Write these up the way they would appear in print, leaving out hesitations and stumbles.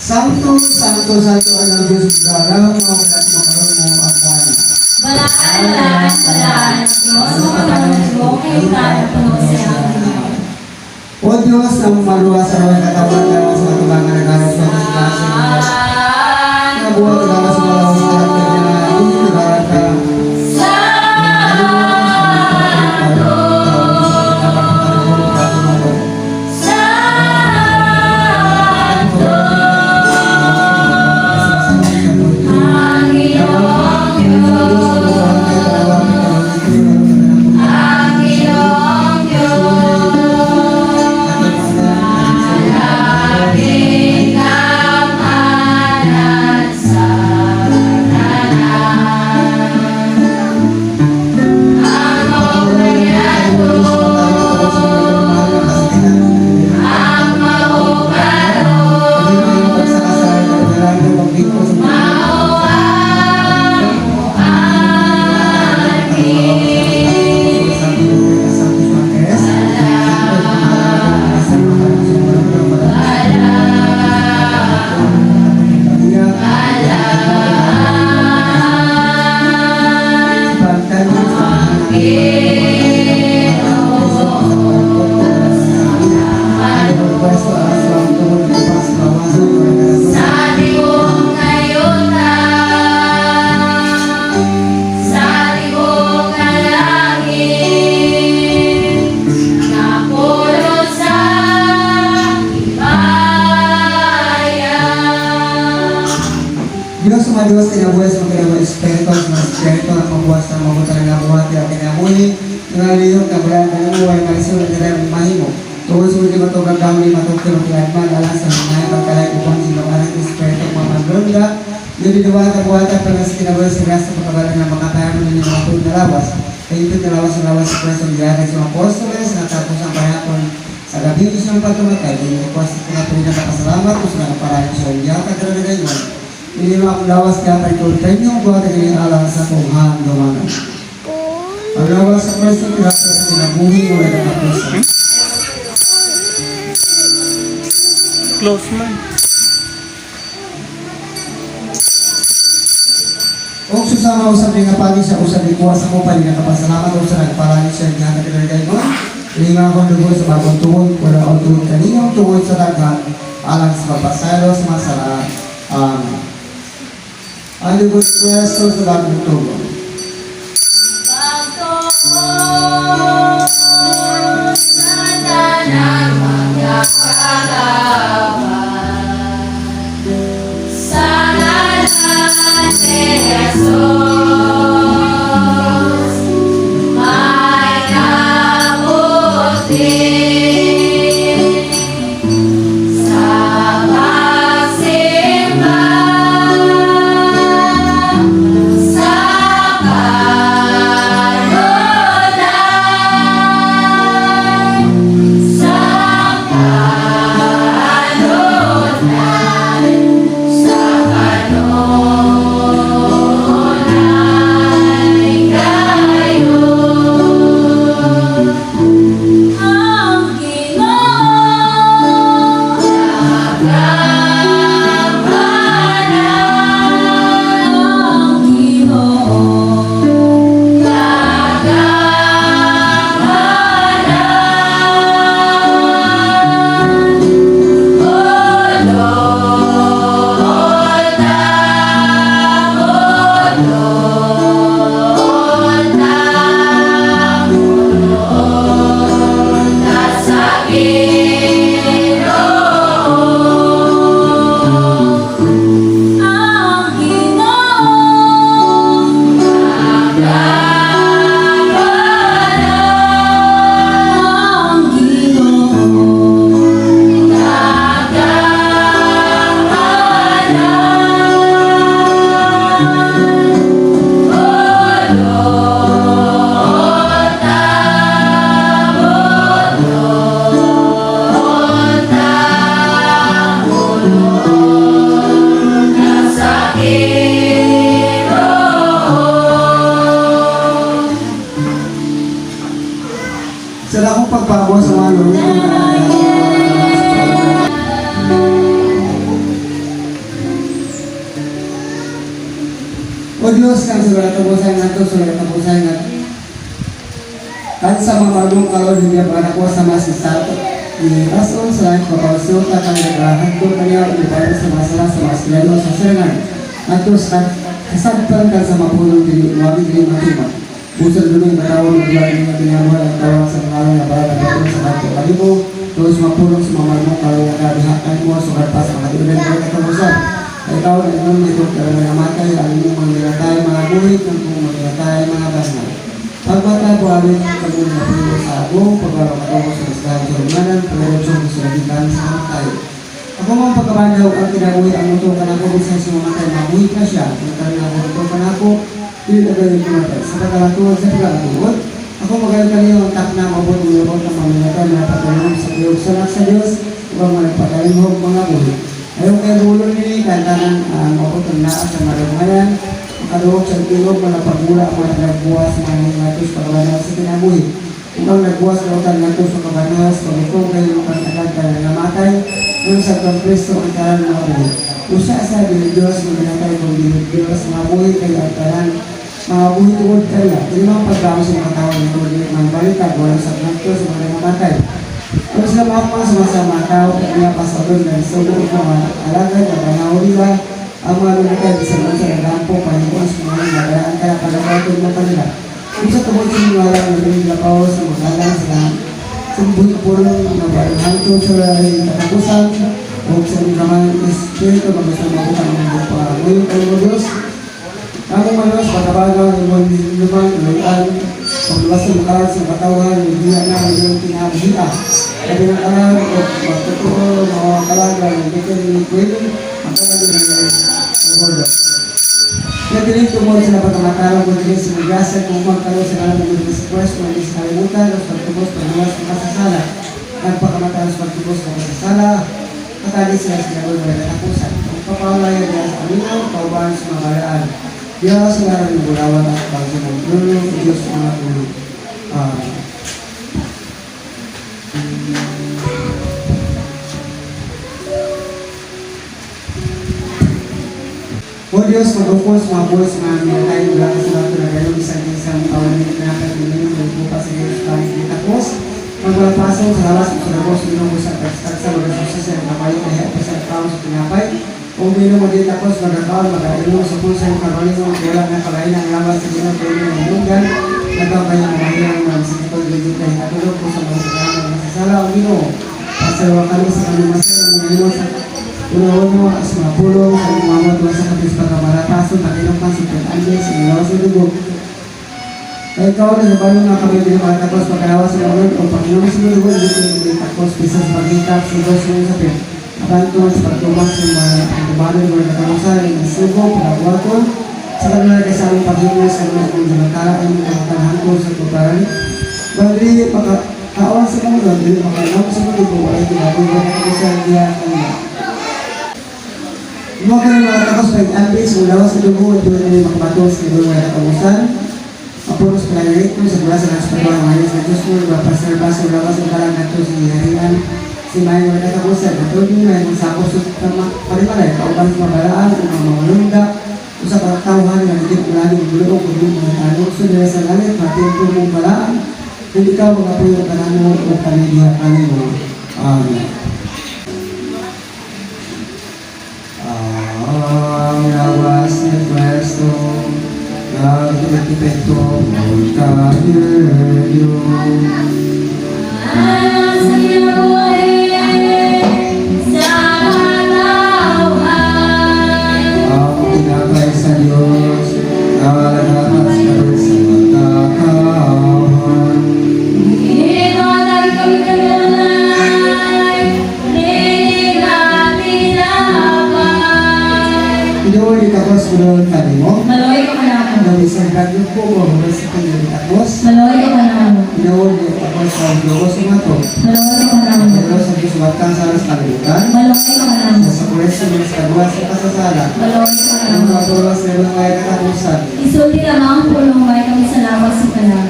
Santo, Santo, Santo ay ang Diyos sa mo, at makaroon mo ang buhay. Balaan, balaan, balaan, Diyos, makatanong mo, kahit puno siya ang Ginoo. O Diyos, ang maluwa sa rawang katawan, dahil sa matubangan ng aras sa klase. Nabuhat ang aras sa malawas sa karakter niya, hindi nagarat ka. Ang Ginoong Diyos, ang Ginoong Diyos, labing gamhanan sa tanan. Ang maugayadon, ang maugaron, mao ang muanhi. Balaan, ang Ginoo sa tibuok kayuta, sa tibuok nga langit, napulo sa himaya. Diyos mga Diyos, kinabuhi sa mga kinabuhi Espiritu, sa mga Espiritu, ang mabuwas ng mabuta ng nabuhat, ang kinabuhi, nga lihok na bayan ng buhay, nga iso na nila mahimo. Tungod sa mga matugag kami, matugtog ang kiladman, alang sa mga pagkalay upang sinukaran ng Espiritu, mga maglunda, Nililuwat ang buhat ang panas kinabuhi sa grasa pagkabala ng mga kaya ninyo mga tuod na lawas. Kay ito na lawas sa lawas sa Kristo, gihatag sa mga apostoles, natapos ang panahon sa gabi ko siyang pagkamatay, hindi ko sa kinabuhi na nakasalamat, kung sa nakaparayan siya, gihatag ka na gayon. Hindi mo akong lawas kaya tayo kung tayo buhat ang inyong alang sa kunghan dumanan. Ang lawas sa Kristo, pirata sa kinabuhi, wala katapusan. Close man. O susama usab ni nga pagi sa usab ni kuha sa kupal nga kapasalamat o sa nagparani siya nga nagdagay mo. Lima akong dugo sa bagong tuod, wala akong tuod kaninong tuod sa daghan, alang sa pagpasaylo sa mga sala. Amen. Ang dugo ni Kristo sa bagong tuod. Pagtuon sa tanang mga kagawan, sa ngalan ni Jesus, may kabuti. Sa pagsimba, sa kanunay, sa kanunay, sa kanunay kayo. Ang Ginoo kagamhanan, ang Ginoo kagamhanan, Ulota, ulota, ulota sa Ginoo. Ang Ginoo kagamhanan, ang Ginoo kagamhanan, Ulota, ulota, ulota sa Ginoo. Sa dakong pagpabo sa mga lulong, O Diyos, kang sa katapusan nga sa katapusan nga kan sa mga margong kalor hindi pa ako sa mas isato ni rason sa langit mapausuta kang nagahadto kaniya ug sa masala sa mas lalo sa sirangan adto sa kasagpan kan sa mapulong dili mo dili matiman. Busan dunay matawag ng buwan nga kinabuhi ang tawag sa pangalan nga balat ang sa kanto kanimo tuos mapulong sa mga margong kalor nga kadihakan mo sukad pa sa katiunan ng katapusan. Ay ikaw na ingon may doktor na namatay ang inyong mga nilatay mga buhit ng kung mga nilatay mga banal. Pagbata po amin kami napuyo sa agong pagwalo katungo sa isdahan sa rumanan, pagwalo sa lagitan sa kamatay. Ako mga pagkabanaw ang kinabuhi ang muto kanako bisan sa mamatay mabuhi pa siya. Kung karon ako muto kanako, dili na gayon kumatay. Sa pagkalatuod sa pagkalatuod, ako magayon kaniyo ang takna mabot ng lubot ng maminatay mga patulong sa kuyog sa sa Diyos upang mga nagpatalimhog mga buhi. Ayaw kayo gulo ni kantanan ang mabot ang naa sa marungayan, makaluwag sa ilog, mga pagmula, mga nagbuwas, mga nangatos, pagkabanal sa kinabuhi. Upang nagbuwas na utang nato sa kabanal, sa pagkong kayo ng pagkakag ka na namatay, nung sa kang Kristo ang tanan mga buhi. Usa sa dili Diyos, mga kung dili Diyos, mga buhi kayo ang tanan, mga buhi tungod kaya. Dili mga pagkao sa mga tao ng tungod dili mga balita, walang sa kanto sa mga namatay. Kung sila mga mga sumasama tao, kaya pasadon na sugo mga alagad na panahon nila, ang mga lumatay bisan man sa nagampo, pahimuan sa mga nagaraan kaya pagkakatod mo kanila. Kung sa tungod sa mga walang nabili lapaw sa magalang sa lahat, sa buhay pulong na baruhanto sa katapusan, o sa mga kamay espiritu, magusto mabutan ng mga pangamuyo kayo mo Diyos. Ang manos, pagkabaga, limon, lumang, iluyan, pagluwas sa makalat sa katawan, hindi na ang iyong kinabuhia. Sabi ng kalan, o magtotoo, mga kalaga, hindi ka ni Pwede, ang kalan ng Lord. Nagdilig tungod sa pagkamatalo ko dili sa magrasa kung magkalo sa kalan ng Diyos Christ kung hindi sa kalimutan o pagtubos pagluwas ng kasasala. Nagpakamatalo sa pagtubos ng kasasala, katali sila sa ginagawa ng katapusan. Ang papawalaya niya sa kaminaw, kauban sa mga balaan. Diyos sa ngalan ng bulawan at pagsunod. Dulo, Diyos mga ulo. Amen. O Diyos, mag-upos, mga buhay sa mga minatay, wala ka sa lahat na gayon, isang isang taon na pinapat, minimum, magpupa sa Diyos, panig ni tapos, magwalapasong sa lawas, sa labos, minum sa tagsa, magasusa sa kamay, kaya pa sa tao sa tinapay, o minum mo din tapos, magkakaon, magkainom sa pulsa ng kagalingon, wala na kalain ang lawas sa ginoo, kaya ng hinunggan, nagkakaya ng mahirang mga sakitong ligid kay natulog ko sa mga sakana ng masasala, o Ginoo, pasawa kami sa kanimasal, mga sa una-uno, as mga pulong, sa mga tuwa sa kapis pagkamaratason, pakinupan sa pag-andes, sa ilaw sa dugo. Kaya ikaw na sa nga kami din makatapos pagkalawa sa mga o pag-inom sa dugo, hindi ko hindi takos, bisa sa paghikap, sa Diyos ng sapin. Apan tungod sa pagtubang sa mga pagtubanon, mga katamusan, ng sugo, pagbuhaton, sa kanila kay sa aming paghinga sa mga kung samantala ay mga kakanahan sa tubaran. Bali, pagkakaon sa mundo, dili makainom sa mundo, wala ginagawa na sa diya kanila. Mo ka na makatapos pag-ambis, ulawas sa dugo, doon na yung makabatos, kaya doon wala katapusan. Apuros pala sa grasa ng pagbawa ng sa Diyos mo, mapasarba sa ulawas ang kalang nato sa hiharian. Si Mayo wala katapusan, at doon na yung sako sa parimalay, kauban sa mabalaan, o mga malunda, o sa katawhan nga hindi ko lagi magulo, kundi mga tanong, so nila sa langit, matiento mong balaan, hindi ka magapuyo ka namo o kanidiha kanimo. Amen. Ang lawas ni Kristo, nagkikipento kayo. Alang sa kinabuhi sa katawhan. Ang tinapay sa Diyos, nalalapat sa sa katawhan. Ito kami kananay, nining na tinapay. Inoon itakos ko kanimo. Maloy ko kanamo. Ang isang radyo ko, o sa kanya itakos. Maloy ko kanamo. Inoon itakos sa logos ng ato. Maloy ko kanamo. Pero sa Diyos batang sa alas kalibutan. Maloy ko kanamo. Sa Kristo mga sa buwas sa kasasala. Maloy ko Ang kanamo. mga tulos sa mga katapusan. Isulti lamang ang pulong may kami sa lawas sa kalam.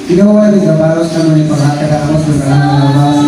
Ginoo, gabalos kamo ni paghatag amo sa tanan nga lawas.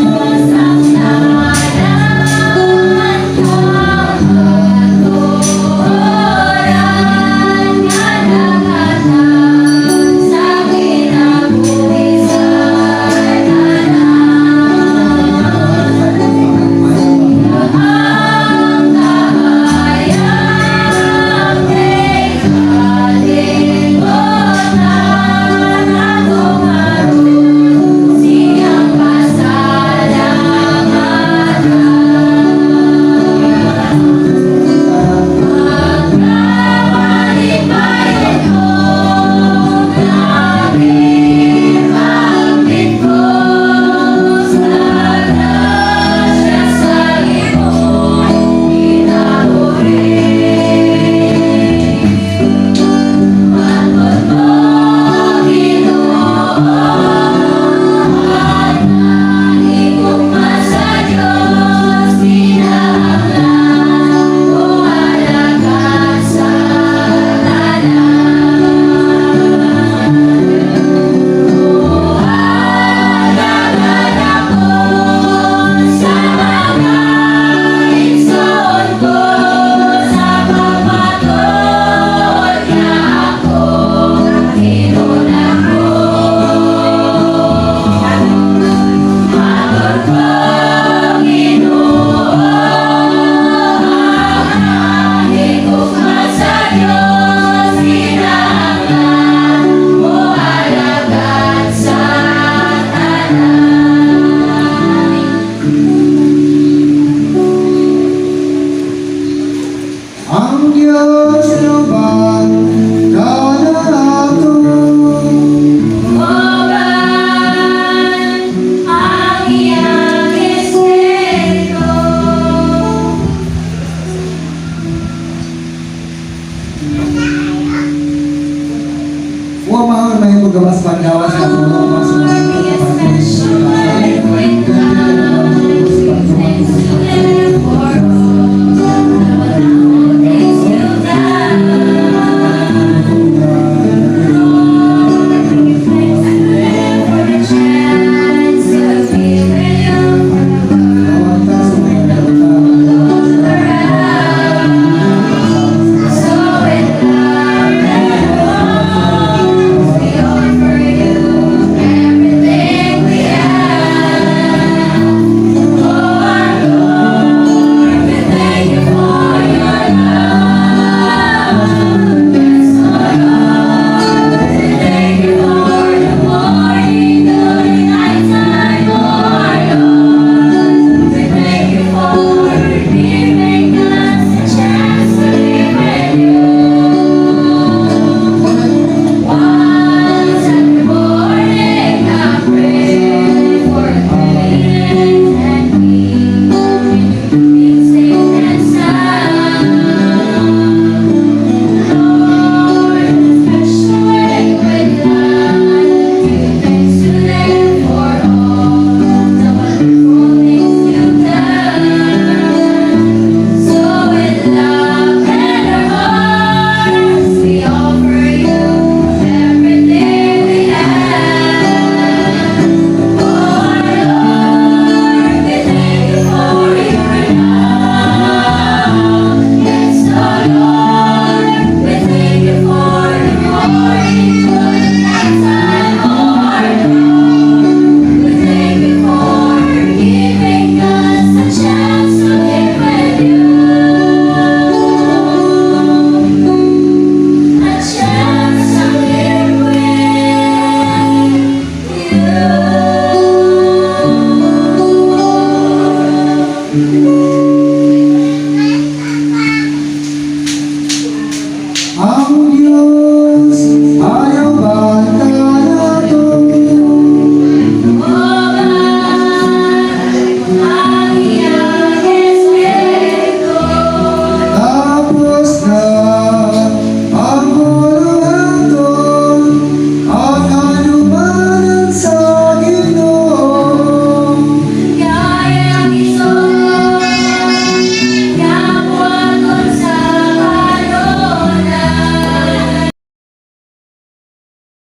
Amen.